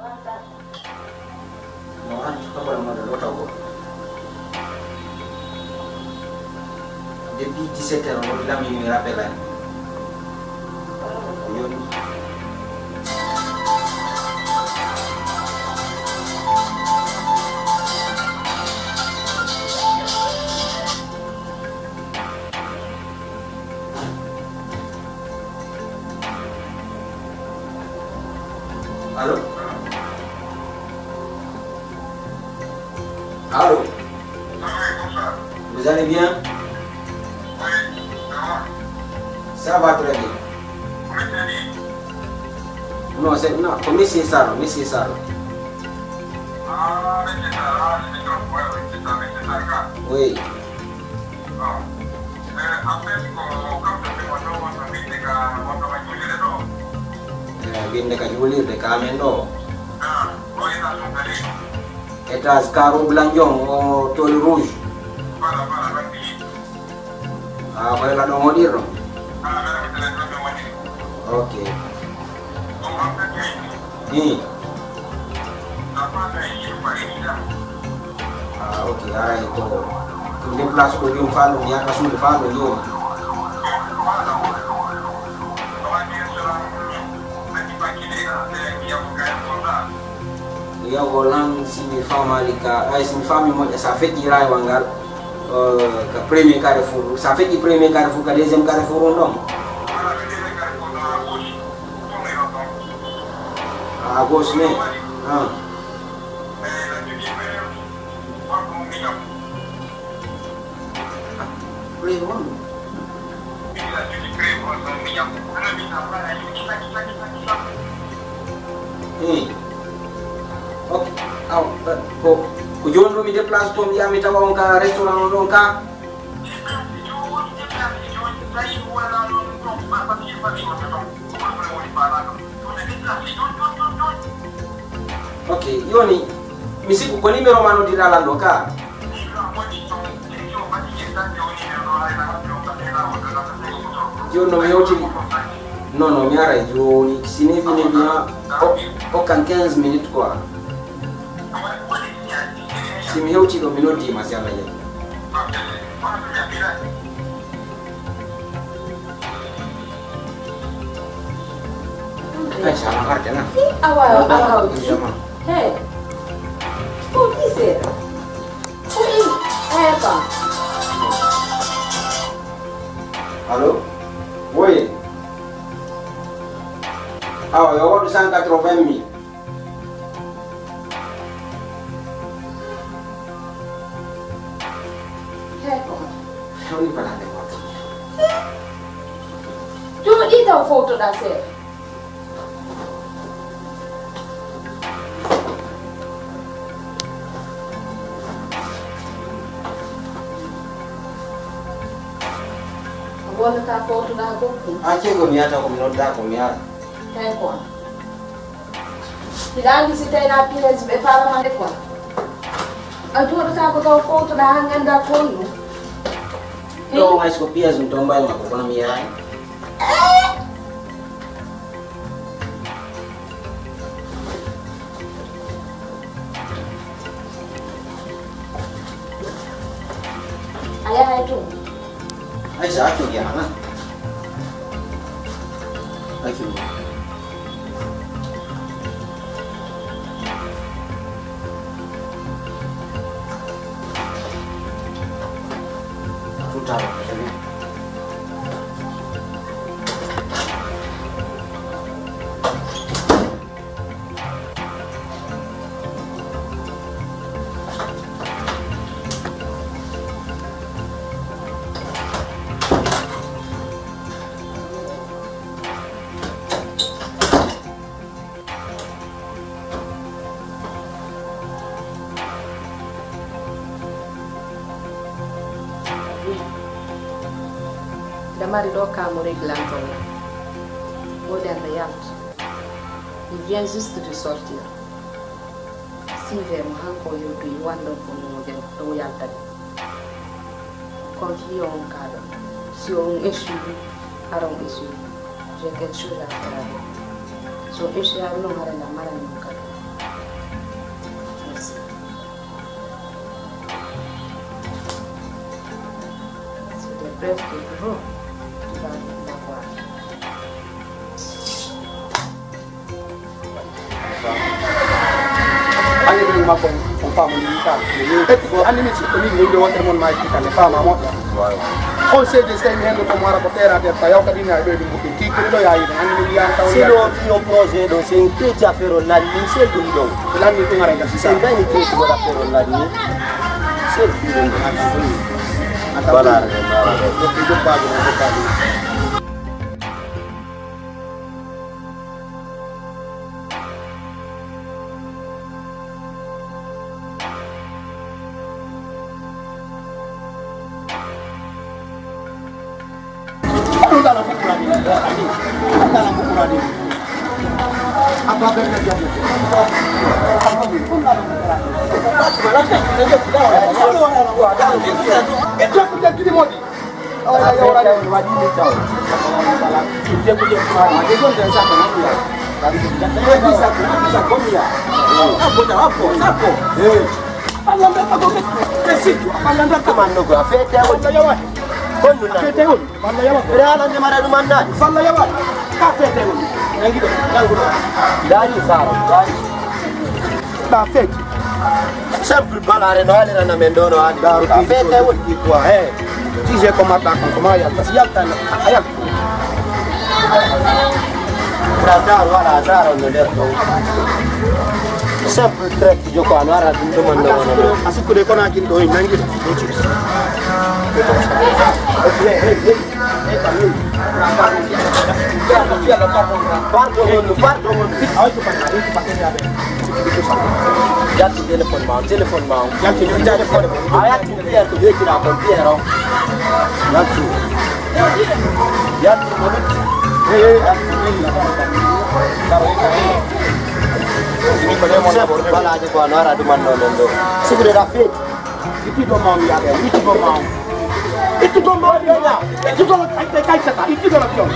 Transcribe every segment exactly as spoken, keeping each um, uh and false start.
No, han, ko wala mo do taw ko. Depuis dix-sept heures, on l'a mis, il me rappelle. Yoni. Allo? Allo? Vous allez bien? Ça va très bien. Non, c'est, non, ko Monsieur Saro, Monsieur Saro. Oui. Eh, winde ka juulirde ka amen ɗo. Étage carreau blanc, o tôle rouge. Ah, ko ela ɗon hoɗirɗo. Ok. Hmm. Ah, ok, aray ko, ko déplace ko jom fa ɗum, yaka suudu fa ɗum joni. Yo ko lan si mi famali ka, ay si mi fami moƴƴa sa feƴƴi rayuwal ngal, eh, ka premier carrefour, sa feƴƴi premier carrefour, ka deuxième carrefour on ɗon. À gauche, mais, ah. Play on. Hmm. Ok. Aw, eh, ko, ko jooni ɗo mi déplace to, mi yaha mi tawa on ka restaurant on ɗon ka. Ok, yoni, mi sikku ko numéro ma noddirɗa lan ɗo ka. Joni no mi hewtiri. Non, non, mi aray joni. Si nebi nebi ha, o, okkan quinze minutes quoi. Si mi hewti ɗo, mi noddi ma, si Allah jaɓi. Ay, sa ma harde na. Awa, awa, awa. Jama. Hey. Ko ni seeɗa. Ko in, eh, ba. Allo? Oui. Awa, yo waɗu cent quatre-vingt mille. Hey, ko. Hewni balande goto. Jooɗi taw fowtoɗa seeɗa. A wonata fowtoɗa goɗɗum. Acce ko mi yata ko mi nodda ko mi yara. Hey, ko. Mbiɗa anndi si tawi na piège ɓe faalama de quoi. A jooɗata ko taw fowtoɗa han ngannda ko honɗum. Ɗo hay so ko piège ɗum to mbawi makko kono mi yahay. A yahay toon. Aisa, accu yahana. Accu. Tutala. Damari ɗo ka mo reglanton na. Wodi anda yaltu. Il vient juste de sortir. Sive mo hanko yewtu yi wandon ko mo jam ɗo yaltani. Confier on kaɗo. Si on échoue, hara on échoue. J'ai quelque chose à faire avec. Si on échoue, hara non hara na mara non kaɗo. Anni ɓe makko on fama ni ka. Anni mi ci ko ni wonde wonde mon ma ci kan fama mo. On se de sai mi hendo ko mara ko tera de pa yaw kadina be dum bukin ki ko do yayi anni mi yan taw. Sino fino projet do c'est une petite affaire on l'a ni c'est dum do. L'a ni ko ngara ga c'est une petite affaire on l'a ni. C'est dum do. Voilà. Falla yawa. Falla yawa. Ɓe ala nde mara ɗum anndaani. Falla yawa. Ka fete on. Nangi ɗo. Nangu ɗo. Dari saro. Dari. Ɗa fete. Simple balare no halirana men ɗo no hali. Daru ka fete on. Ki quoi, eh. Si je combat kan comment yalta. Si yalta a yalta. Dar wala dar on nder ɗo. Simple traite joko ano ara ɗum ɗum on ɗo. A sikkude kono akin ɗo nangi ɗo. Pardon, pardon. Yaltu téléphone ma, téléphone ma. Yaltu téléphone. A yaltu pierre ko wiyetira kon pierre o. Yaltu. Yaltu ko lutti. Balaade ko ano ara ɗum anno ɗon ɗo. Sigude ɗa feeti. Ittuɗo ma on yaade, ittuɗo ma on. Ittuɗo ma on yaade. Ittuɗo la kay kay kay kay. Ittuɗo la pion.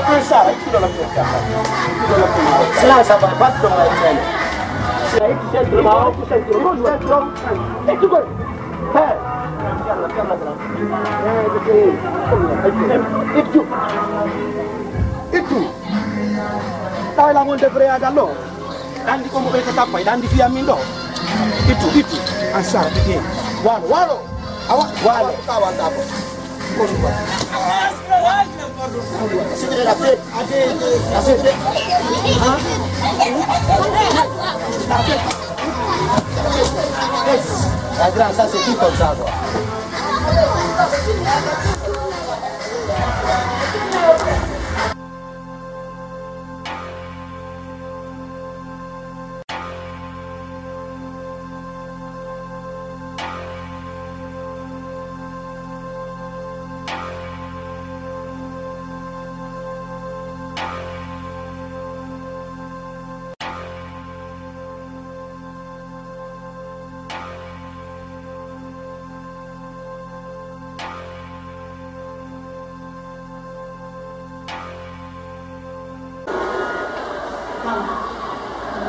Ko sara, ittuɗo la pion. Ittuɗo la pion. Sila sa ba ba to ma sen. Sila ittu sen ma on, ittu sen. Ittuɗo. Hey. Ittu. Ittu. Dai la mon de freya dallo. Ɗa anndi ko mo ɓeyta tappa, ɗa anndi fiya min ɗo. Ittu, ittu. An sara, ittu. Waalo, waalo. Awa, waalo. Ka wanta ko. Sikire la fête. La fête. Hein? La fête. La grande, ça c'est tout comme ça, quoi.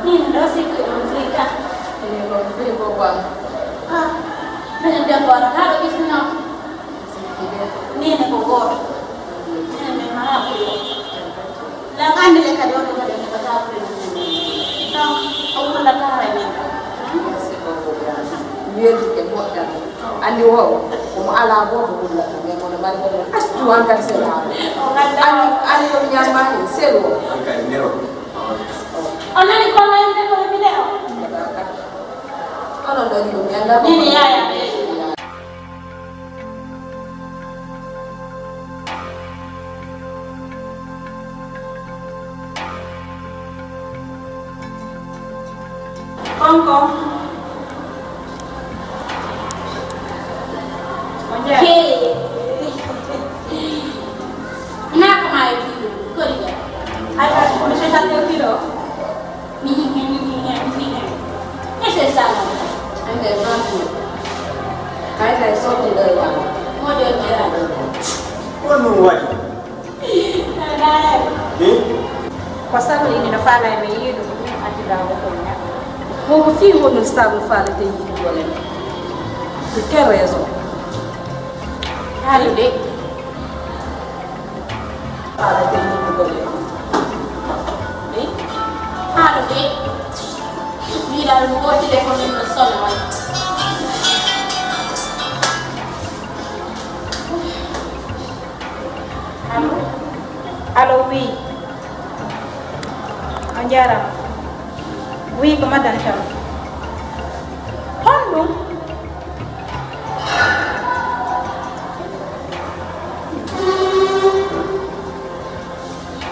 Min ɗo sikki ɗum fii tan. Min ko fii ko quoi? Ah, minen debbo ara kaa ɗo ɓisino. Min ko gooto. Minen min mara fulo. La anndi le kadi on ko ɗum ko taa fulo. Donc, o wulla taa min. Merci beaucoup. Weldi e moƴƴal. Anndi o, omo alaa gooto wullata, mais kono mari kono accu hankadi selaaɓe. Ani, ani yo ñaama heen selo. O nani ko layde ko mi nero. Onon ɗo ɗiɗo mi anndaa ko. Min yaya. Konko. Hey. Ina ko maayo kilo. Ko ɗiɗo. Ay, monsieur Sall, kilo. Ese sala. Ande bantu. Kayta e sotti ɗo e wano. Moƴo jera. Ko ɗum waɗi? Ko sabu ini no faala e men yiidu ko min addidaa ko ko ña. Ko ko fii wonu sabu faala te yiidu wala. De quelle raison? Haalude. Haala de yimɓe golle ɗum. Ey? Haala de. Wiɗa ɗum woti de ko min no sona waɗi. Allo? Allo, oui. On njaaraama. Oui, ko Madame Thiam. Honɗum?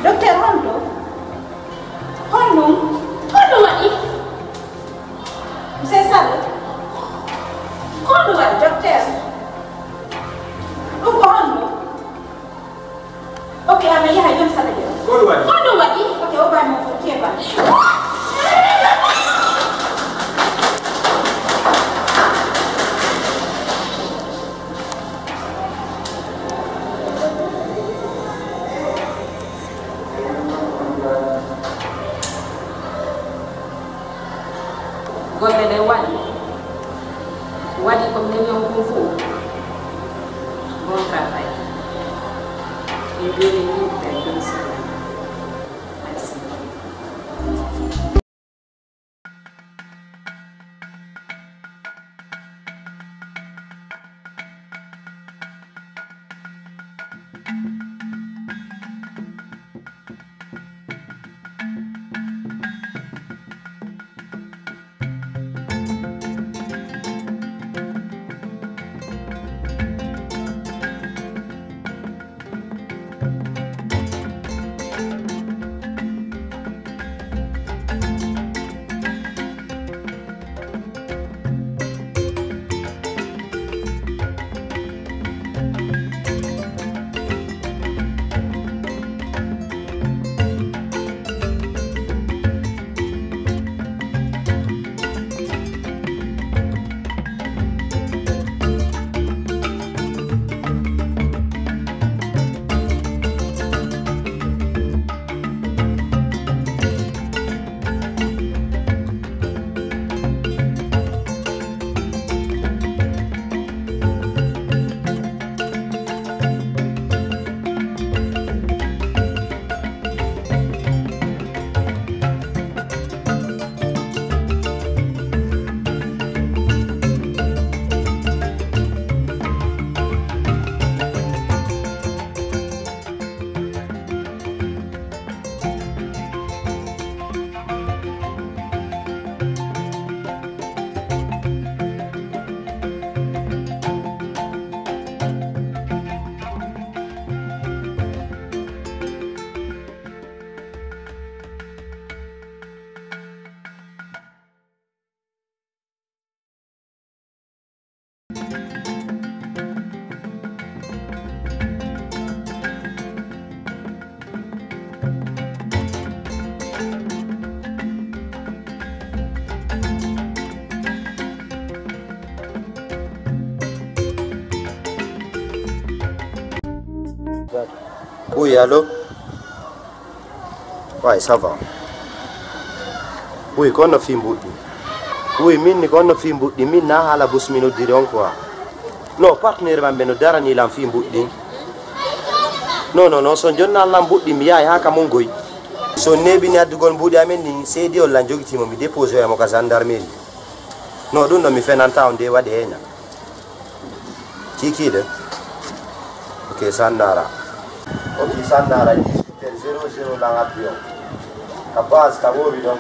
Docteur honto? Honɗum? Honɗum waɗi? Monsieur Sall? Honɗum waɗi, docteur? Ɗum ko honɗum? Ok, ama yaha yon sala jam. Ko ɗum waɗi? Ko ɗum waɗi? Ok, o bani mo fof, ke bani. Golle ɗe waɗi, waɗi ko minen yon kung fu. Bon travail. Et bien, bien, bien, bien. Merci. Oui, allô? Ouais, ça va. Oui, ko honno fii mbuɗɗi? Oui, min ni ko honno fii mbuɗɗi? Min na haala bus min uddiri on quoi. No, partenaire man ɓe no darani lan fii mbuɗɗi. Non, non, non, so jonna lan mbuɗɗi mi yahay haa ka mon goy. So neeɓini addugol mbuuɗi amen ni, seedi on lan jogitii mo mi déposé mo ka gendarmerie. No, ɗum ɗo mi fenanta on de waɗi heña. Kiikiiɗe. Ok, Sannara. Ok, Sannara, dix-huit heures zéro zéro lan addi on. Ka base, ka woowi ɗon.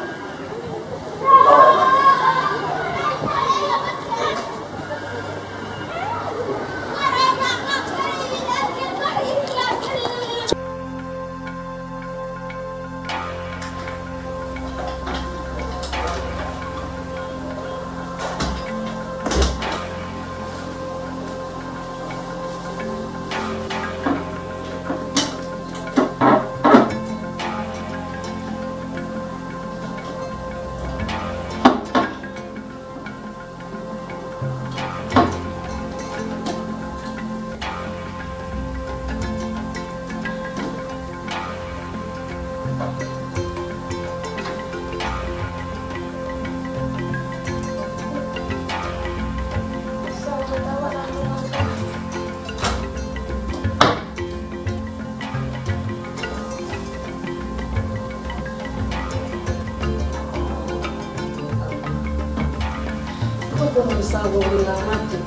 Ɗum sago wela matti.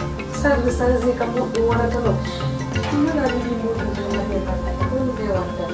Sarde sarde kam moƴƴo wonata ɗo. Mala ɗiɗi moƴƴo jamaɗe mbaɗa. Ɗum ɓe watta.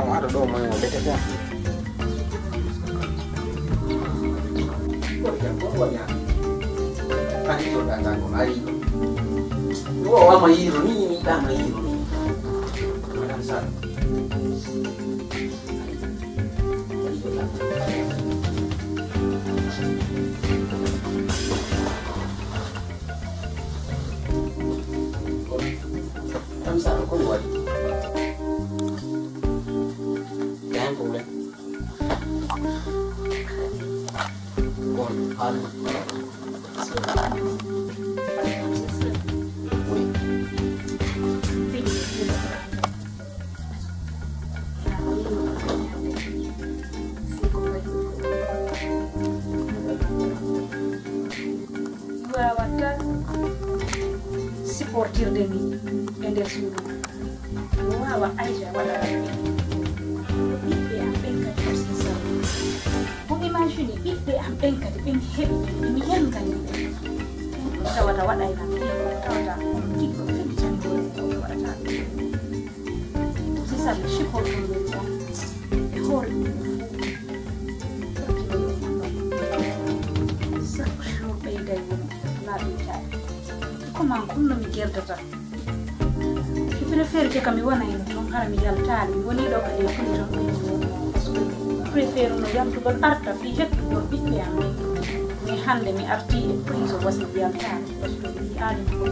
Awa aɗa ɗo moy o ɓete ɗon. Waɗi jam ɗon waɗi am. Ari ɗo ɗa ɗa ko ari ɗo. Wo ama yiro ni ni ɗa ma yiro ni. Madame Sall. Madame Sall, ko mi waɗi? Gain problème. Bon, hal. Oui. Wawata supportirde mi e nder suudu. Mi wawa Aïcha waɗa ɓiɓɓe am ɓen kadi aussi. Bon, imagine ɓiɓɓe am ɓen kadi ɓen heɓi ɓe mi yelgani ɓe. Tawata waɗayna mi tawata on kiɗɗo feddi tan ɗo ko waɗata ɗum. C'est ça le support qu'on veut prendre. E hoore ɗum. Chaque jour ɓeyday wono laaɓi taade. Comment kunno mi gerdata? Mi préfère ke kam mi wona hino toon hara mi yaltaali. Mi woni ɗo kadi e kuli toon ɗum. Parce que mi préfère no yaltugol arta fii hettugol ɓiɓɓe am. Mais hannde mi artii e prison wasi mi yaltaali. Parce que mi yi'aali mo.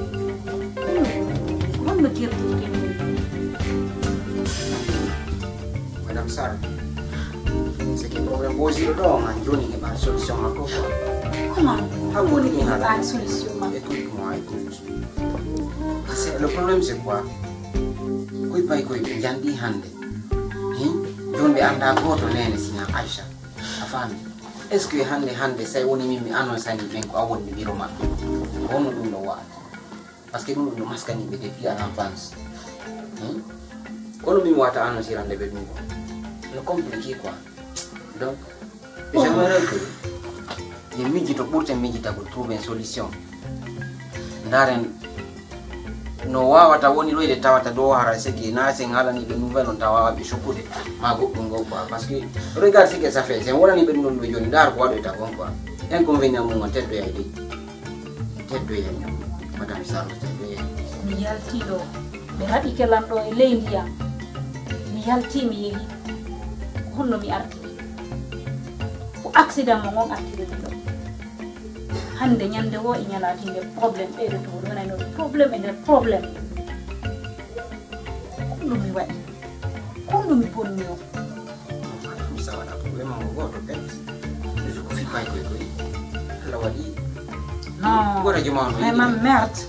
Honno gertirten ɗum? Madame Sarr, c'est que problème ɓoosiɗo ɗo on, an jooni heɓaani solution makko quoi. Comment? Haw woni mi heɓaani solution makko? Écoute-moi, écoute. C'est, le problème c'est quoi? Koy pay koy ɓe njandi hannde. Hin? Jooni ɓe annda gooto neene sina Aïcha. A faami? Est-ce que hannde, hannde, say woni min mi annoncani ɓen ko a wonni biro maɓɓe? Ko honno ɗum ɗo wa'ata? Parce que ɗum ɗum no maskani ɓe depuis à l'enfance. Hmm? Kono min wata annoncirande ɓe ɗum ko. No compliqué quoi. Donc, j'aimerais que ye miijito ɓurten miijitagol, trouver une solution. Ndaren no wawata woni ɗo ede tawata ɗo hara seke na sen halani ɓe nouvelle on tawa ɓe sokkude ma goɗɗum go quoi. Parce que regarde ce que ça fait, sen wonani ɓe ɗum ɗo jooni, ndar ko waɗoyta kon quoi. Inconvénient mum on teddoyay de. Teddoyay, Madame Sarr, teddoyay. Mi yalti ɗo, ɓe haɗike lan ɗo e ley ndiyam. Mi yalti, mi yehi. Ko honno mi arti? Ko accident mo ngon artiri mi ɗo. Hannde ñande wo e ñalaati nde problème ɓeydoto, wonay no problème e nder problème. Ko honno mi waɗi? Ko honno mi bonni on? Sa waɗa problème mo gooto pet. Ɗum ko fi koy koy koy. Allah waɗi. Non. Wara joma on. Mais ma merde.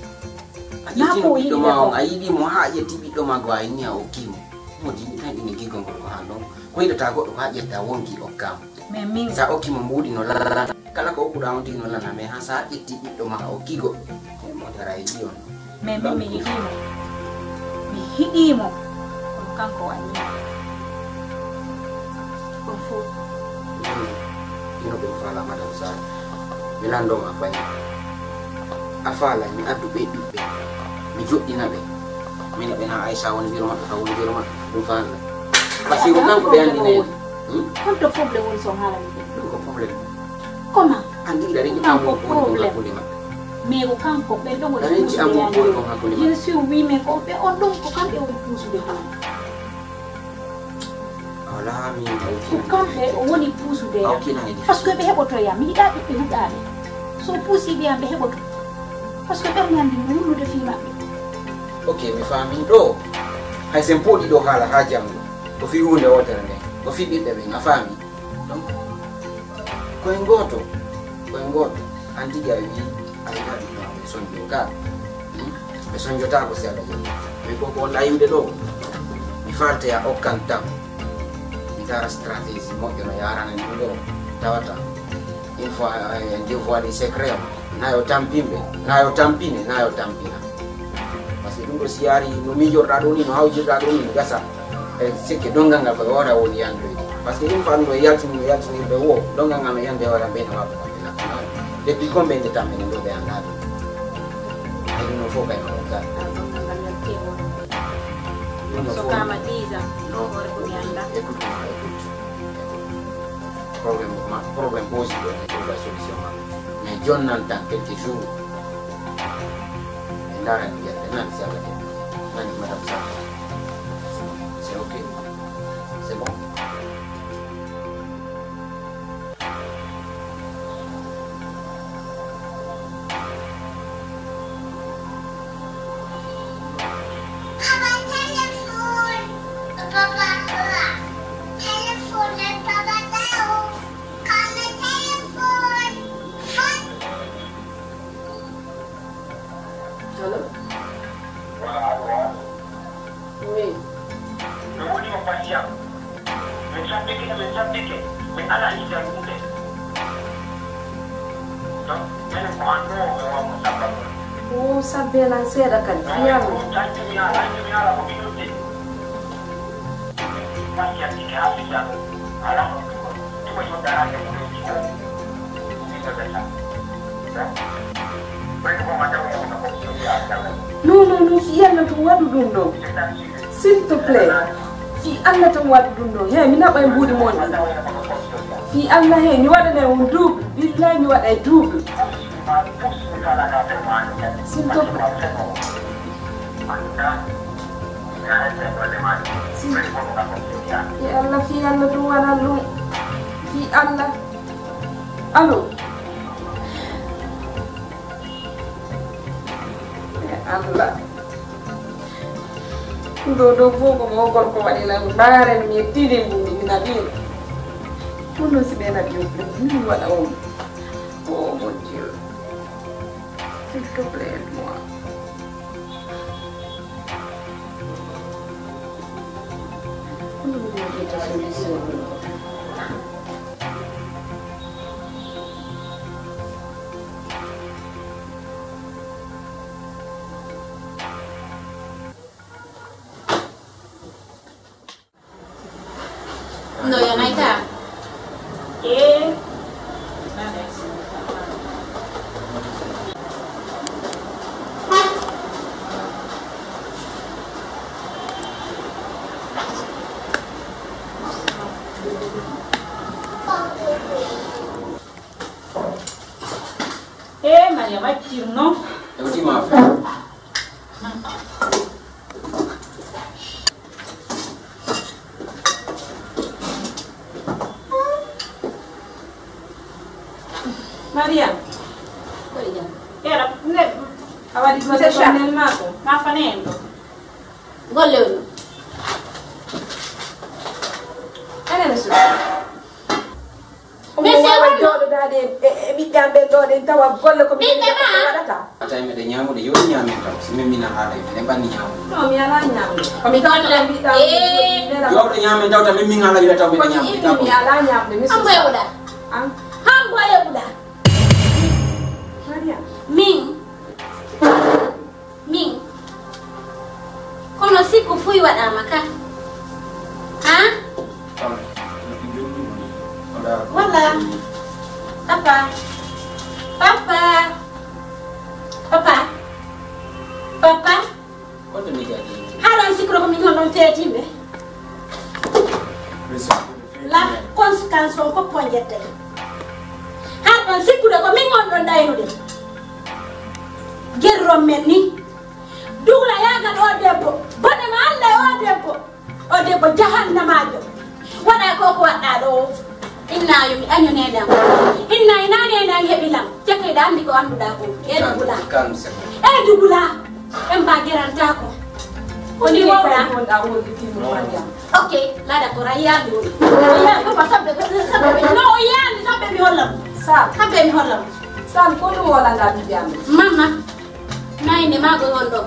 A ƴetti ɓiɗɗo ma on, a yiɗi mo haa a ƴetti ɓiɗɗo ma go a inni a okki mo. Mo jimɗi tan ine giggol ngol ko haa ɗon. Ko yiɗata goɗɗo ko haa ƴetta wonki okkaama. Mais min sa okki mo mbuuɗi no lana. Kala ko okkuɗa on tigi no lana, mais haa sa ƴetti ɓiɗɗo ma a okki goɗɗo. Mo dara e ɗiyon. Mais min mi yiɗimo. Mi yiɗimo. Kono kanko waɗi. Ɗum fof. Ino ɗum faala madame Sall. Mi lanndo ma fayi. A faala mi addu ɓe ɓiɓɓe. Mi joɗɗina ɓe. Min ɓe na Aïcha woni biro maɓɓe, ka woni biro maɓɓe. Ɗum faala. Parce que ko kanko ɓe anndi neen. Hmm? Honto problème woni so haalani ɓe? Ɗum ko problème. Comment? An ɗiɗi ɗaɗi ɗi kanko amour ko woni ɗum hakkunde maɓɓe. Mais ko kanko ɓen ɗon woni puusude. Ɗaɗi ɗi amour ko woni ɗum hakkunde maɓɓe. Je suis oui, mais ko ɓe on ɗum ko kamɓe woni puusude ɗum. Wala mi ko kamɓe o woni puusude. Parce que ɓe heɓotoya. Mi yiɗa ɓiɓɓe huɗaɓe. So puusi ɓe an ɓe heɓoto. Parce que ɓernde an ndi wullude fii maɓɓe. Ok, mi faami ɗo. Hay sen pooɗi ɗo haala haa janngo. Ko fii huunde wootere nde. Ko fii ɓiɓɓe ɓen, a faami? Donc, koye ngooto, koye ngooto. An tigi a wii a yiɗa ɓiɓɓe maɓɓe sonjo ka. Hmm? Ɓe sonjotaako si Alla jaɓi. Min ko ko wonɗa yiwde ɗo. Mi falte a okkan tan. Mi tara stratégie moƴƴo no yarana ɗum ɗo. Tawata. Une fois, eh, en dévoile secret o. Na yo tampimɓe, na yo tampine, na yo tampina. Parce que ɗum ɗo si yaari no miijorɗa ɗo ni, no hawjirɗa ɗo ni, no gasa. E sekke dongal ngal koye hoore woni yandoyde. Parce que ɗum fa ɗum ɗo yaltini, no yaltinirɓe wo, dongal ngal no yande hoore am ɓe no waɗa. Depuis combien de temps minen ɗo ɓe annda ɗum? Ay ɗum ɗo fof kay no ɗum gar. Ɗum ɗo fof. Sokama dix ans. Non. Hoore ko mi annda. Écoute moi, écoute. Problème ma, problème posé ɗo, mi trouve solution ma. Mais jonnan tan quelques jours. Ɓe ndaarani gerte, nani si Alla jaɓi. Nani madame Sarr. C'est ok. C'est bon. Allo? Voilà, allo, allo. Oui. Mi woni mo patient. Min sabbike, min sabbike. Min alaa yiɗde ɗum de. Donc, minen ko an ɗo, mi wawa mo sabbal. O sabbe lan seeɗa kadi, non, fiyama. Ɗum tan mi ala, mi ala ko mi ɗum de. Patient tigi haa fiyama. Alaa ko mi ɗum. Tuma yo daraade mo ɗum. Non, non, non, fii Alla to waɗu ɗum ɗo. S'il te plaît. Fii Alla tan waɗu ɗum ɗo. He, mi naɓay mbuuɗi mon ɗi. Fii Alla he, mi waɗanay on double. Billahi mi waɗay double. S'il te plaît. Fii Alla, fii Alla ɗum waɗan ɗum. Fii Alla. Allo. E Allah. Ɗo ɗo fof ko mo gorko waɗi lan mbaaren mi e tini mbuɗi mi naɓi. Ɗum ɗo si ɓe naɓi o min waɗa on. Oh mon Dieu. S'il te plaît, aide-moi. Ɗum ɗo mi yiɗi solution. No, yanaita. Eh. Eh, Maria, ma tirno. È ultima. Maria. Ko e jam? Era, ne, a waɗi golle, golle maako? Ma fanendo. Golle on. Enen suuɗi. Omo waawa jooɗodaade e, e, e ɓiɓɓe am ɓen ɗo. Oɗen tawa golle ko ɓiɓɓe ma waɗata. Tawi meɗen ñaamude, yo ɗum ñaamen taw. Si min mina haala, minen ɓanni ñaamude. No, mi alaa ñaamde. Ko mi tawa tan mbiɗa. Yo ɗum ñaamen taw, tan min min haala, yo taw meɗen ñaamude. Mi alaa ñaamde, mi suusa. Hambo e ɓuɗa. An? Hambo e ɓuɗa. Maria. Min. Min. Kono sikku fuy waɗaama ka. Ha? Wala. Papa. Papa. Papa. Papa. Haɗon sikkude ko min on ɗon feetimɓe. La conséquence on fof on ƴettay. Haɗon sikkude ko min on ɗon ɗaynude. Gerron men ni. Dugla yaagal o debbo. Bone ma Allah e o debbo. O debbo jahannamaajo. Waɗa ko ko waɗɗa ɗo. Inna yo mi año nene am. Inna ina nene am heɓi lam. Cekka iɗa anndi ko annduɗa ko. E dugla. E dugla. En mba gerantako. Ko ni wawɗa. Ok, lada ko rayya mi woni. O yiya papa sabbe sabbe. No o yiya mi sabbe mi hollam. Sa. Sabbe mi hollam. San ko ɗum wonanga ɓiɓɓe am. Mama. Na inde ma ko won ɗo.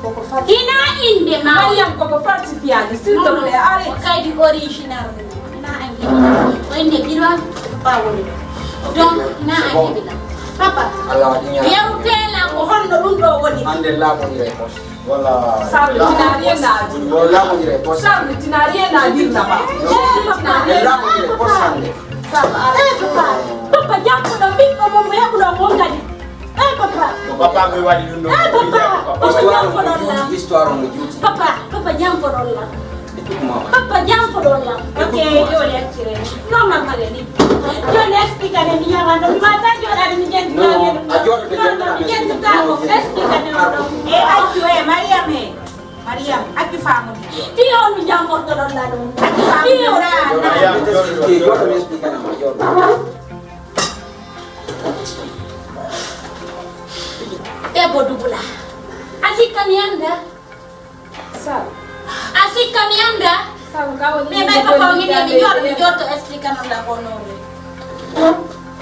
Koko fati. Ina inde ma. Mariam koko falsifiaji, s'il te plaît, arrête. Ko kaydi original. Ina anndi. Ko inde biro ba woni ɗo. Donc, ina anndi bila. Papa. Allah waɗi ñaama. Yewtela ko honno ɗum ɗo woni. Ande laaɓondiray pos. Voilà. Sam, tu n'as rien à dire. Laaɓondiray pos. Sam, tu n'as rien à dire là-bas. Laaɓondiray pos hannde. Sam, arrête. Papa, jam ko ɗo ɓiɗɗo mum heɓuɗo mon kadi. Eh, papa. Ko papa mi waɗi ɗum ɗo. Eh, papa. Papa, jam ko ɗon la. Histoire on no juuti. Papa, papa, jam ko ɗon la. Papa, jam ko ɗon la. Ok, yo leccire. No, mamma gani. Yo lespi kane mi yawa no mi wata joɗa mi jenti. No, no, a joɗa mi jenti. No, no, mi jenti ta ko lespi kane o ɗo. E accu e Mariam e. Mariam, accu famu. Ti on mi jam ko ɗon la ɗum. Accu famu. Ti on. Mariam, joɗa mi explique, joɗa mi explique kane ma joɗa. Debbo dubula. A sikka mi annda. Sa. A sikka mi annda. Sa, ka woni. Mais may papa o ngi mi jor mi jor to explique non la ko non.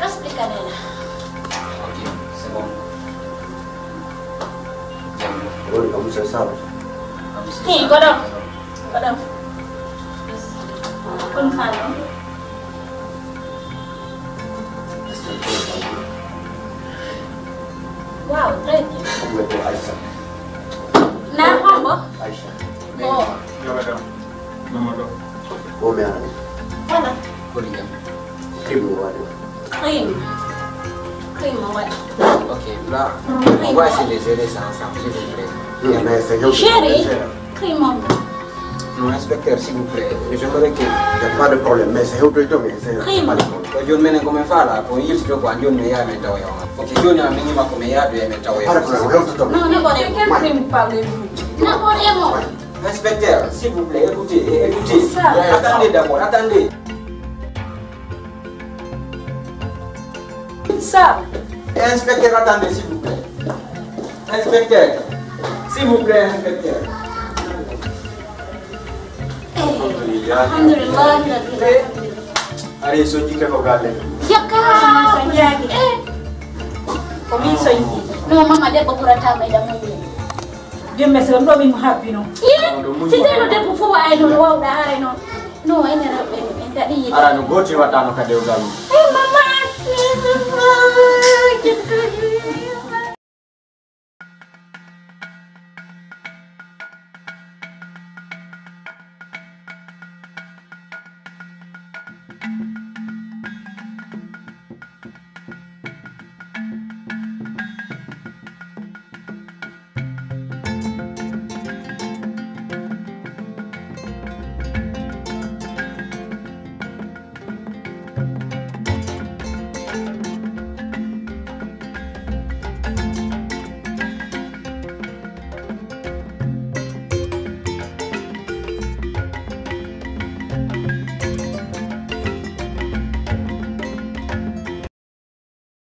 Explique nena. Ok, c'est bon. Woni ko monsieur Sall. Ki ko ɗo? Ko ɗo. Kon fa non. Wow, très bien. Ko Aïcha. Na hombo? Aïcha. Oh. Yo, madame. Mamadou. Ko mi ara. Voilà. Ko ɗi jam. Crime no waɗi. Crime. Crime no waɗi. Ok, là, on va essayer de gérer ça ensemble, s'il vous plaît. Non, mais c'est Chérie, crime on. Non, inspecteur, s'il vous plaît, j'aimerais que... Il n'y a pas de problème, mais c'est Hewto Hewto, mais c'est... Crime. Pas de problème. Ko jooni menen ko min faala, ko yiltito ko an jooni mi yaha min tawoya on. Ok, jooni an min yima ko min yaha ɗo e min tawoya. Pas de problème, Hewto Hewto. Non, non, non. C'est quel crime parlez-vous? Non, non, non. Inspecteur, s'il vous plaît, écoutez, écoutez. Ça. Attendez d'abord, attendez. Ça. Inspecteur, attendez, s'il vous plaît. Inspecteur, s'il vous plaît, inspecteur. Alhamdulillah. Ari so jikke ko galle. Yakka. Eh. Ko min so jikke. No, mama, debbo ɓurata ma ila mum. Joom ɓe so ɗum ɗo min mo habbino. Ii, si tawi no debbo fof wayi noon wawɗa haray noon. No wayne rewɓe en daɗi yiɗde. Ara no gooti waɗɗano ka dewgal mum. Eh, mama.